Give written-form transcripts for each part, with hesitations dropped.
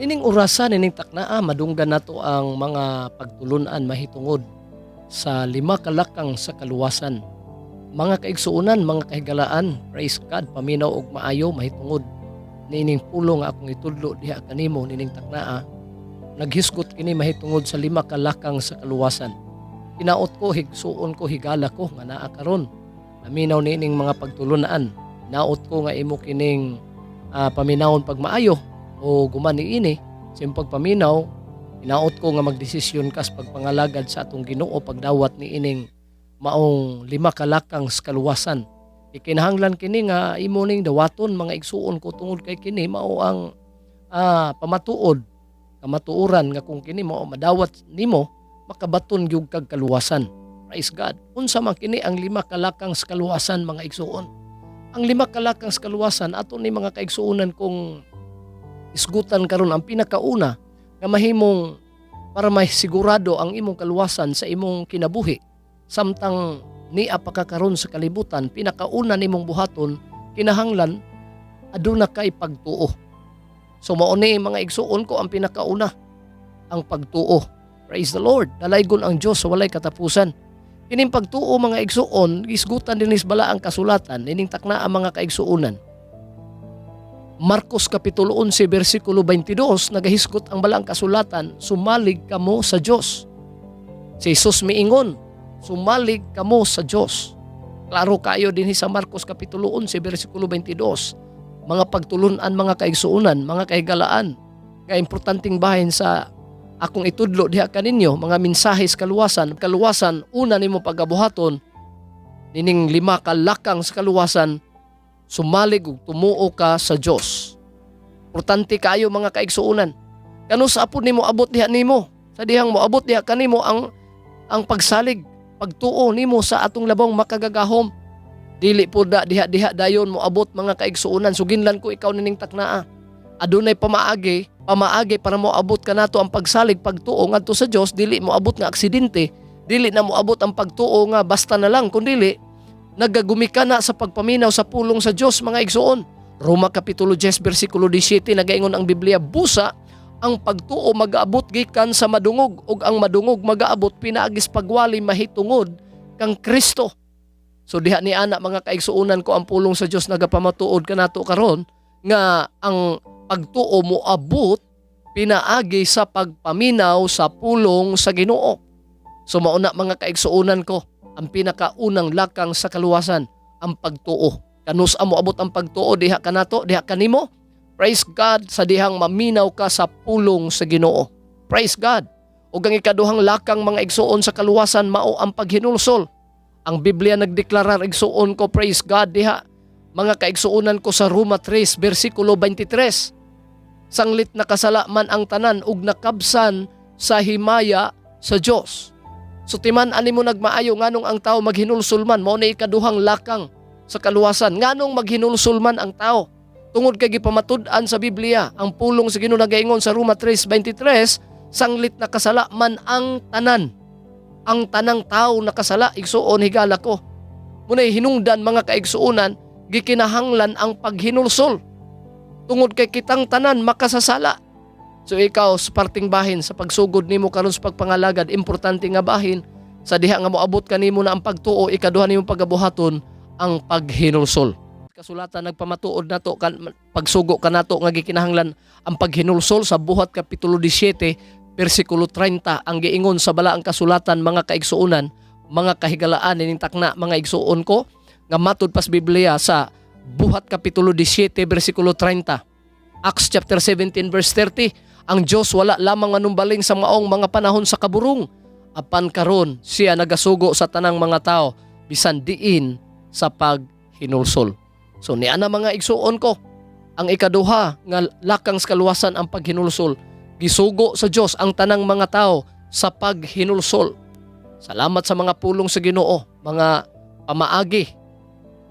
Nining orasa, nining taknaa, madunggan nato ang mga pagtulunan mahitungod sa lima ka lakang sa kaluwasan. Mga kaigsuonan, mga kahigalaan, praise God, paminaw og maayo mahitungod nining pulong nga akong itudlo diha kanimo nining taknaa. Naghisgot kini mahitungod sa lima ka lakang sa kaluwasan. Hinaot ko, higsuon ko, higala ko nga naa karon naminaw niining mga pagtulunan. Hinaot ko nga imo kining paminawon pagmaayo o guman niini sa imong pagpaminaw. Hinaot ko nga magdesisyon ka sa pagpangalagad sa atong Ginoo pagdawat niining maong lima ka lakang sa kaluwasan. Ikinahanglan kini nga imo ning dawaton, mga igsuon ko, tungod kay kini mao ang pamatuod, kamatuoran nga kung kini mao madawat nimo, makabaton gyud kag kaluwasan. Praise God. Unsa man kini ang lima ka lakang sa kaluwasan, mga igsuon? Ang lima ka lakang sa kaluwasan ato ni, mga kaigsuonan, kung isgutan karon, ang pinakauna nga mahimong para masigurado ang imong kaluwasan sa imong kinabuhi samtang nia pa ka karon sa kalibutan, pinakauna nimong buhaton, kinahanglan aduna kay pagtuo. So mao ni, mga igsuon ko, ang pinakauna, ang pagtuo. Praise the Lord. Dalaygon ang Dios sa walay katapusan. Kining pagtuo, mga igsuon, isgutan dinhi sa balaang kasulatan nining takna ang mga kaigsuonan. Marcos Kapitulo 11 versikulo 22, nagahisgot ang balaang kasulatan, "Sumalig kamo sa Dios." Si Jesus miingon, "Sumalig kamo sa Dios." Klaro kayo dinhi sa Marcos Kapitulo 11 versikulo 22. Mga pagtulunan, mga kaigsuonan, mga kahigalaan, nga importanteng bahin sa akong itudlo diha kaninyo, mga mensahe sa kaluwasan. Kaluwasan, una nimo pagabuhaton nining lima ka lakang sa kaluwasan, sumalig ug tumuo ka sa Dios. Importante kaayo, mga kaigsuonan. Kanus-a pod nimo abot diha nimo? Sa dihang moabot diha kanimo ang pagsalig, pagtuo nimo sa atong labong makagagahom. Dili po da diha diha dayon moabot, mga kaigsuonan. Suginlan ko ikaw nining taknaa. Adunay pamaagi, pamaagi para moabot kanato ang pagsalig, pagtuo ngadto sa Dios. Dili moabot nga aksidente, dili na moabot ang pagtuo nga basta na lang, kundili nagagumika na sa pagpaminaw sa pulong sa Dios, mga igsuon. Roma Kapitulo 10 versikulo 17, nagaingon ang Biblia, "Busa ang pagtuo magaabot gikan sa madungog ug ang madungog magaabot pinaagis pagwali mahitungod kang Kristo." So diha ni ana, mga kaigsuonan ko, ang pulong sa Dios nagapamatuod kanato karon nga ang pagtuo moabot pinaagi sa pagpaminaw sa pulong sa Ginoo. So mao na, mga kaigsuonan ko, ang pinakaunang lakang sa kaluwasan, ang pagtuo. Kanus-a moabot ang pagtuo diha kanato, diha kanimo? Praise God, sa dihang maminaw ka sa pulong sa Ginoo. Praise God. Ug ang ikaduhang lakang, mga igsuon, sa kaluwasan mao ang paghinulsol. Ang Biblia nagdeklarar, igsuon ko, praise God, diha, mga kaigsuonan ko, sa Roma 3 versikulo 23. Sanglit nakasala man ang tanan ug nakabsan sa himaya sa Dios. So timan-an nimo nagmaayo nganong ang tao maghinulsol man. Mao ni ikaduhang lakang sa kaluwasan. Nganong maghinulsol man ang tao? Tungod kay gipamatud-an sa Biblia, ang pulong sa Ginoo nagaingon sa Roma 3:23, sanglit nakasala man ang tanan. Ang tanang tao nakasala, igsuon, higala ko. Muna'y hinungdan, mga kaigsuonan, gikinahanglan ang paghinulsol. Tungod kay kitang tanan makasasala. So ikaw, sa parting bahin sa pagsugod nimo karon sa pagpangalagad, importante nga bahin sa diha nga moabot kanimo na ang pagtuo, ikaduha nimo pagabuhaton ang paghinulsol. Kasulatan nagpamatuod nato kan pagsugo kanato nga gikinahanglan ang paghinulsol sa Buhat Kapitulo 17 versikulo 30. Ang giingon sa balaang kasulatan, mga kaigsuonan, mga kahigalaan, nining takna, mga igsuon ko, nga matud pas Biblia sa Buhat Kapitulo 17 versikulo 30. Acts chapter 17 verse 30, ang Diyos wala lamang manumbaling sa maong mga panahon sa kaburong, apan karon siya nagasugo sa tanang mga tao bisan diin sa paghinulsol. So niana, mga igsuon ko, ang ikaduha nga lakang sa kaluwasan, ang paghinulsol. Gisugo sa Dios ang tanang mga tao sa paghinulsol. Salamat sa mga pulong sa Ginoo, mga pamaagi,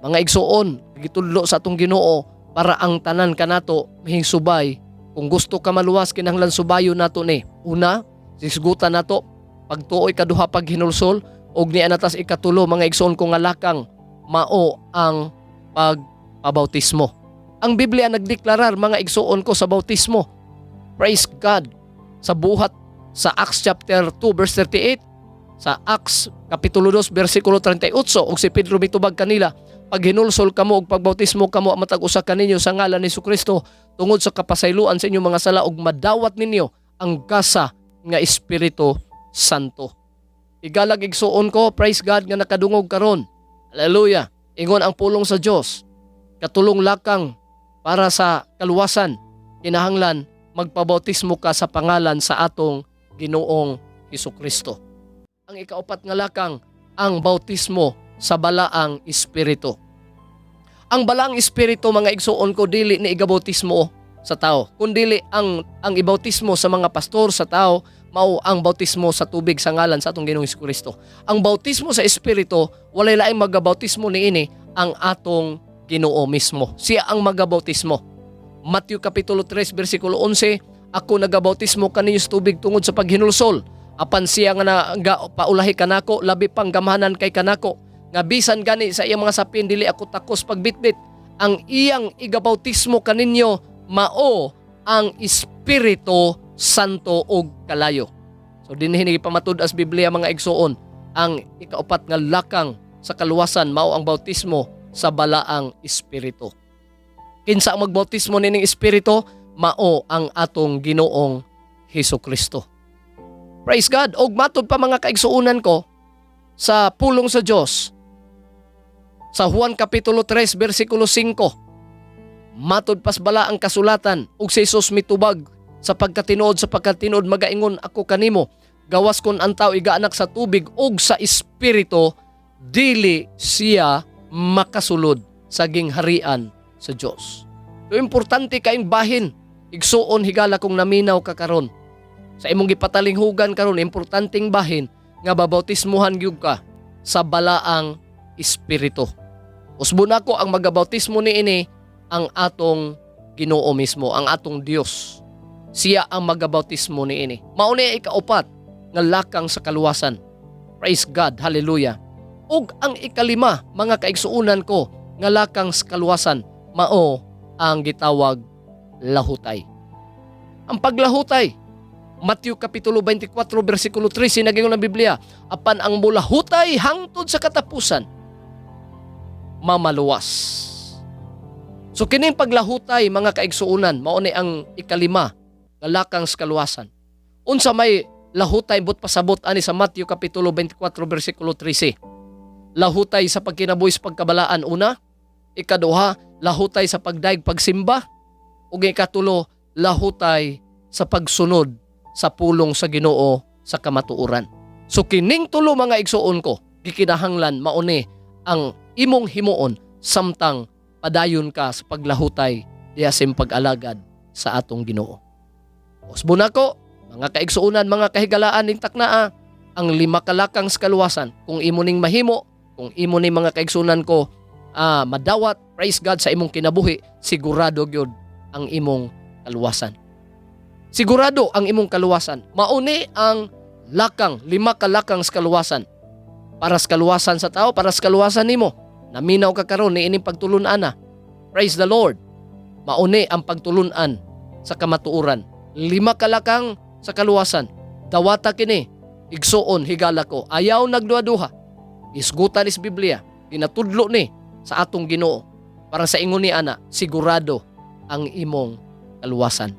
mga igsuon, gitudlo sa atong Ginoo para ang tanan kanato mahingsubay. Kung gusto ka maluwas, kinahanglan subayon nato ni. Una, sisgutan nato pagtuo, ikaduha paghinulsol, ug ni anatas ikatulo, mga igsuon ko, nga lakang mao ang pagpabautismo. Ang Biblia nagdeklarar, mga igsuon ko, sa bautismo. Praise God. Sa buhat sa Acts chapter 2 verse 38, sa Acts kapitulo 2 versikulo 38, ug si Pedro mitubag kanila, "Paghinulsol kamo ug pagbautismo kamo ang matag usa kaninyo sa ngalan ni Kristo tungod sa kapasayloan sa inyong mga sala ug madawat ninyo ang gasa nga Espiritu Santo." Higalag igsuon ko, praise God, nga nakadungog karon. Hallelujah. Ingon ang pulong sa Dios, katulong lakang para sa kaluwasan, kinahanglan magpabautismo ka sa pangalan sa atong Ginoong Hesukristo. Ang ikaupat nga lakang, ang bautismo sa Balaang Espiritu. Ang Balaang Espiritu, mga igsuon ko, dili ni igabautismo sa tao, kundili ang ibautismo sa mga pastor sa tao mao ang bautismo sa tubig sa ngalan sa atong Ginoong Kristo. Ang bautismo sa Espiritu, walay laing magabautismo niini, ang atong Ginoo mismo. Siya ang magabautismo. Matthew kapitulo 3 versikulo 11, "Ako nagabautismo kaninyo sa tubig tungod sa paghinulsol. Apan siya nga paulahi kanako labi pang gamhanan kay kanako, nga bisan gani sa iyang mga sapin dili ako takos pagbitbit. Ang iyang igabautismo kaninyo mao ang Espiritu Santo ug kalayo." So dinhi ni pamatud as Biblia, mga igsuon, ang ikaupat nga lakang sa kaluwasan mao ang bautismo sa Balaang Espiritu. Kinsa ang magbautismo nining Espiritu? Mao ang atong Ginoong Hesus Kristo. Praise God. Og matod pa, mga kaigsuonan ko, sa pulong sa Dios sa Juan kapitulo 3 versikulo 5. Matod pas balaang kasulatan, ug si Jesus mitubag, "Sa pagkatinuod magaingon ako kanimo, gawas kon ang tao igaanak sa tubig ug sa Espiritu, dili siya makasulod sa gingharian sa Dios." So importante kayong bahin, igsuon, higala, kung naminaw ka karon. Sa imong gipatalinghugan karon, importanteng bahin nga babautismuhan gyud ka sa Balaang Espiritu. Usbon ako, ang magabautismo niini ang atong Ginoo mismo, ang atong Dios. Siya ang magabautismo niini. Mao ni ikaupat nga lakang sa kaluwasan. Praise God, hallelujah. Ug ang ikalima, mga kaigsuonan ko, nga lakang sa kaluwasan, mao ang gitawag lahutay. Ang paglahutay, Matthew kapitulo 24 versikulo 3, sinagingon ng Biblia, "Apan ang mulahutay hangtod sa katapusan, mamaluwas." So kining paglahutay, mga kaigsuonan, mao ni ang ikalima nga lakang sa kaluwasan. Unsa may lahutay but pasabot ani sa Matthew kapitulo 24 versikulo 13? Lahutay sa pagkinabuhi sa pagkabalaan una, ikaduha, lahutay sa pagdayeg pagsimba, ug ikatulo, lahutay sa pagsunod sa pulong sa Ginoo sa kamatuoran. So kining tulo, mga igsuon ko, gikinahanglan mauni ang imong himuon samtang padayon ka sa paglahutay diha sa imong pag-alagad sa atong Ginoo. Usbon nako, mga kaigsuonan, mga kahigalaan ning taknaa, ang lima kalakang sa kaluwasan, kung imo ning mahimo, kung imo ning, mga kaigsuonan ko, madawat, praise God, sa imong kinabuhi, sigurado gyud ang imong kaluwasan. Sigurado ang imong kaluwasan. Mauni ang lakang, lima kalakang sa kaluwasan. Para sa kaluwasan sa tao, para sa kaluwasan nimo. Naminaw ka karon ni ining pagtulun-an na. Praise the Lord. Mauni ang pagtulun-an sa kamatuoran. Lima kalakang sa kaluwasan. Dawata kini, igsuon, higala ko. Ayaw nagduha-duha. Isgutan is Biblia. Ginatudlo ni sa atong Ginoo. Para sa ingon ni ana, sigurado ang imong kaluwasan.